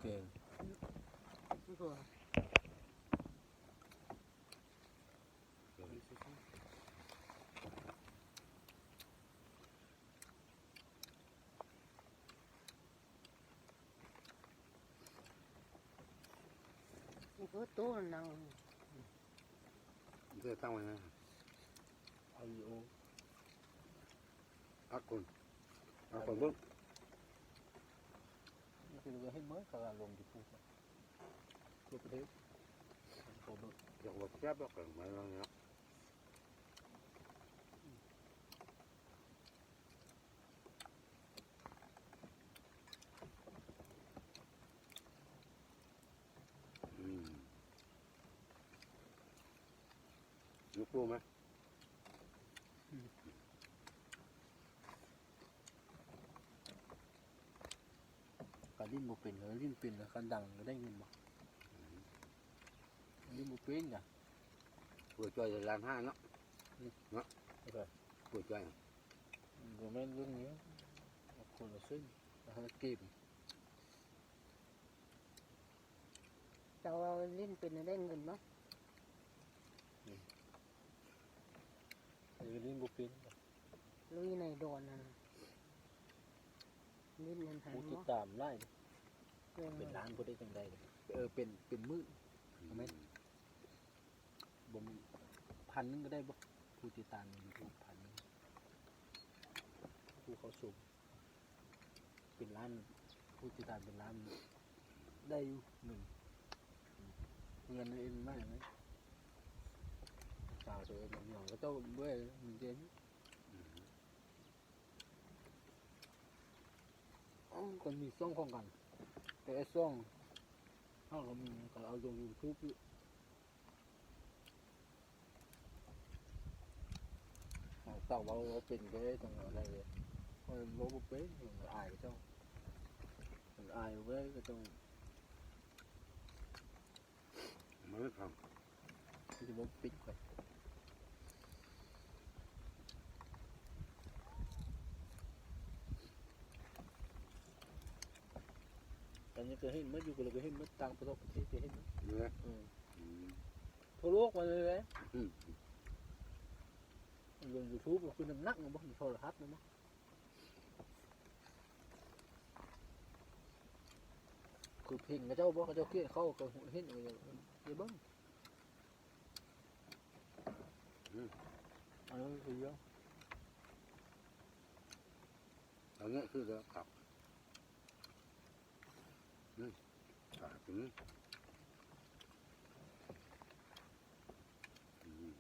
ແກງ ໂອ້ໂຫ ໂຕນັ້ນ ເດີຕັ້ງໄວ້ນະ ວິດີໂອ ອັດກ່ອນ ອັດກ່ອນເບິ່ງ ນີ້ຄືເຫັນເໝິດ ເຂົາລົງຢູທູບ ທົ່ວປະເທດ ເຂົາເບິ່ງ ຢາກວ່າແຊບດອກ ເບິ່ງມາແລ້ວເນາະ. ອືມ ຍົກໂປ້ມາ ອືມ ກະຫຼິ້ນບໍ່ເປັນ ເອີ ຫຼິ້ນເປັນ ຄັນດັງກະໄດ້ເງິນບໍ່? ອືມ ຫຼິ້ນບໍ່ເປັນນະ ເປີດຈ່ອຍລ້ານຫ້າເນາະ ອືມ ເນາະ ເອີ ເປີດຈ່ອຍ ບໍ່ແມ່ນເລື່ອງນີ້ ຄົນລະເຊິ່ງ ລະເຮັດເກມ. ເຈົ້າວ່າຫຼິ້ນເປັນໄດ້ເງິນເນາະ ອືມ ຂ້ອຍກໍຫຼິ້ນບໍ່ເປັນ ລຸຍໃນດອນຫັ້ນ ຫຼິ້ນນັ້ນຫາ ຜູ້ຕິດຕາມຫຼາຍ ເປັນລ້ານບໍ່ໄດ້ຈັ່ງໃດ ເອີ ເປັນ ເປັນໝື່ນ ອືມ ແມ່ນ ບໍ່ມີ ພັນໜຶ່ງກໍໄດ້ບໍ່ ຜູ້ຕິດຕາມຢູທູບພັນໜຶ່ງ ຜູ້ເຂົ້າຊົມ ເປັນລ້ານ ຜູ້ຕິດຕາມເປັນລ້ານ ໄດ້ຢູ່ເງິນ ເຮືອນເອັນມາຫຍັງ ສາວໂຕເອງຫຍັງ ເຂົາເຈົ້າເບິ່ງເດັ່ນ ອືມ ເອົາ ກໍມີຊ່ອງຂອງກັນ ແຕ່ໄອ້ຊ່ອງເຮົາກໍມີ ກໍເອົາລົງຢູທູບຢູ່. ເຈົ້າເວົ້າເປັນເດ້ ຈັ່ງໄດ້ເດ້ ຂ້ອຍເວົ້າບໍ່ເປັນ ອາຍເຂົາເຈົ້າ ອາຍເວີຍ ເຂົາເຈົ້າ ມາເລີຍຄັບ ຊິເວົ້າເປັນຂ້ອຍ ອັນນີ້ກໍເຫັນໝົດ ຢູ່ກໍເລີຍກໍເຫັນໝົດ ຕ່າງປະເທດກໍເຫັນໝົດ ເອີ ອືມ ອືມ ທົ່ວໂລກມາເລີຍເດ້ ອືມ ລົງຢູທູບກໍຄືນ້ຳໜັກເນາະ ບໍ່ມີໂທລະທັດເນາະ ຄືເພງເຂົາເຈົ້າບໍ່ ເຂົາເຈົ້າຂຽນເຂົ້າກໍເຫັນ ໄດ້ເບິ່ງ ອືມ ອັນນີ້ຄືເລື່ອງ ອັນນີ້ຄືເລື່ອງຄັກ ອືມ ປາກິນ ອືມ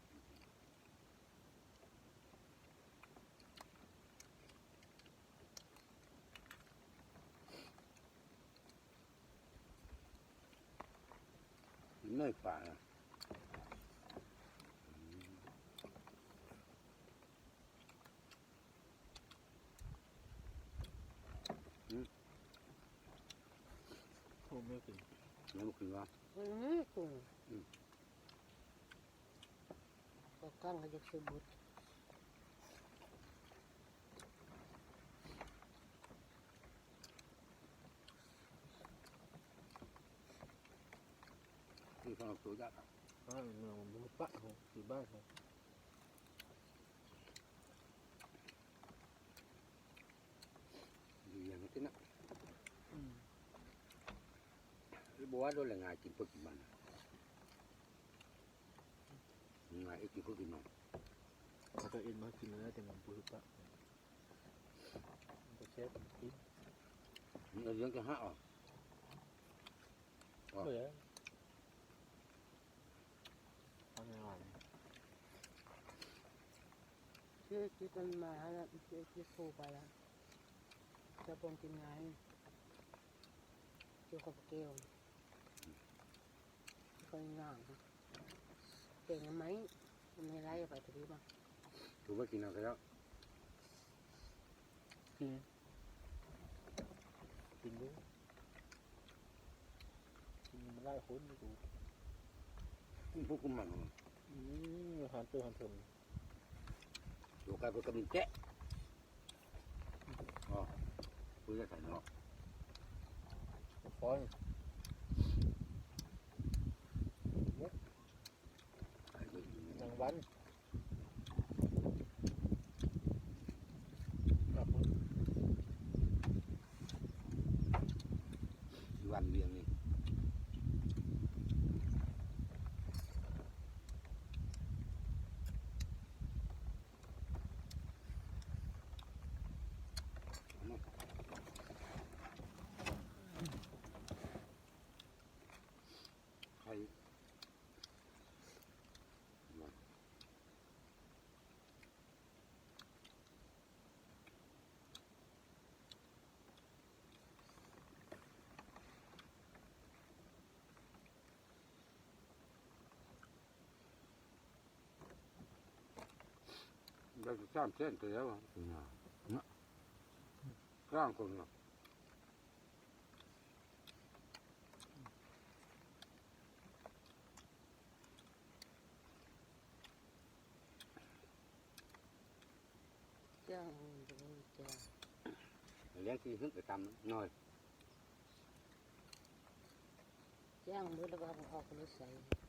ກິນເນື້ອປາ ອືມ. ອືມ ໂອ້ ແມ່ກິນ ແມ່ບໍ່ກິນຫວາ? ອືມ ອືມ ກໍກັງກໍຢາກຊື້ບຸດ ຄືເຂົາເອົາໂຕຢາກ ອ້າວ ເມືອງມັນປະເຮົາ ຢູ່ບ້ານເຮົາ. ຢູ່ຫຍັງຕິນະ ອືມ ຫຼືບໍ່ວ່າໂດນລະງ່າຍກິນເພິ່ນກິນມັນ ງ່າຍເອັດກິນເພິ່ນກິນມັນ ເຂົາເຈົ້າເອັດມາກິນແລ້ວ ແຕ່ມັນບໍ່ຄືປະ ມັນບໍ່ແຊບກິນ ມັນເອົາເລື່ອງຈະຫາເອົາ. ບໍ່ແລ້ວ ເອົາງ່າຍໆ ຊື່ຈິດມັນມາແລ້ວ ຊື່ຈິດໂທໄປແລ້ວ ຈະບໍ່ກິນງ່າຍ ຢູ່ກັບແກ້ວ ອືມ ຂ້ອຍຍ່າງ ແກງໜໍ່ໄມ້ ໜໍ່ໄມ້ໄລ່ໄປຕະກີ້ມາ ຄືວ່າກິນເອົາຊະແລ້ວ ກິນ ກິນຢູ່ ກິນມາຫຼາຍຄົນຢູ່ ກິນພວກກິນມັນ ອືມ ຫານໂຕຫານເຖິງ ໂຕໄກເພິ່ນກໍມີແກະ ອໍ ເພິ່ນຈະໃສ່ເນາະ ຄອຍ ນ ຢູ່ບ້ານວຽງນີ້. ໄດ້ສາມເສັ້ນແລ້ວ ເນາະ ກາງຄົນເນາະ. ຈ້າງ ຈ້າງ ລ້ຽງທີ່ຫຶດໄປຕາມໜ້ອຍ ຈ້າງເບິດແລ້ວກໍເອົາອອກແລ້ວໃສ່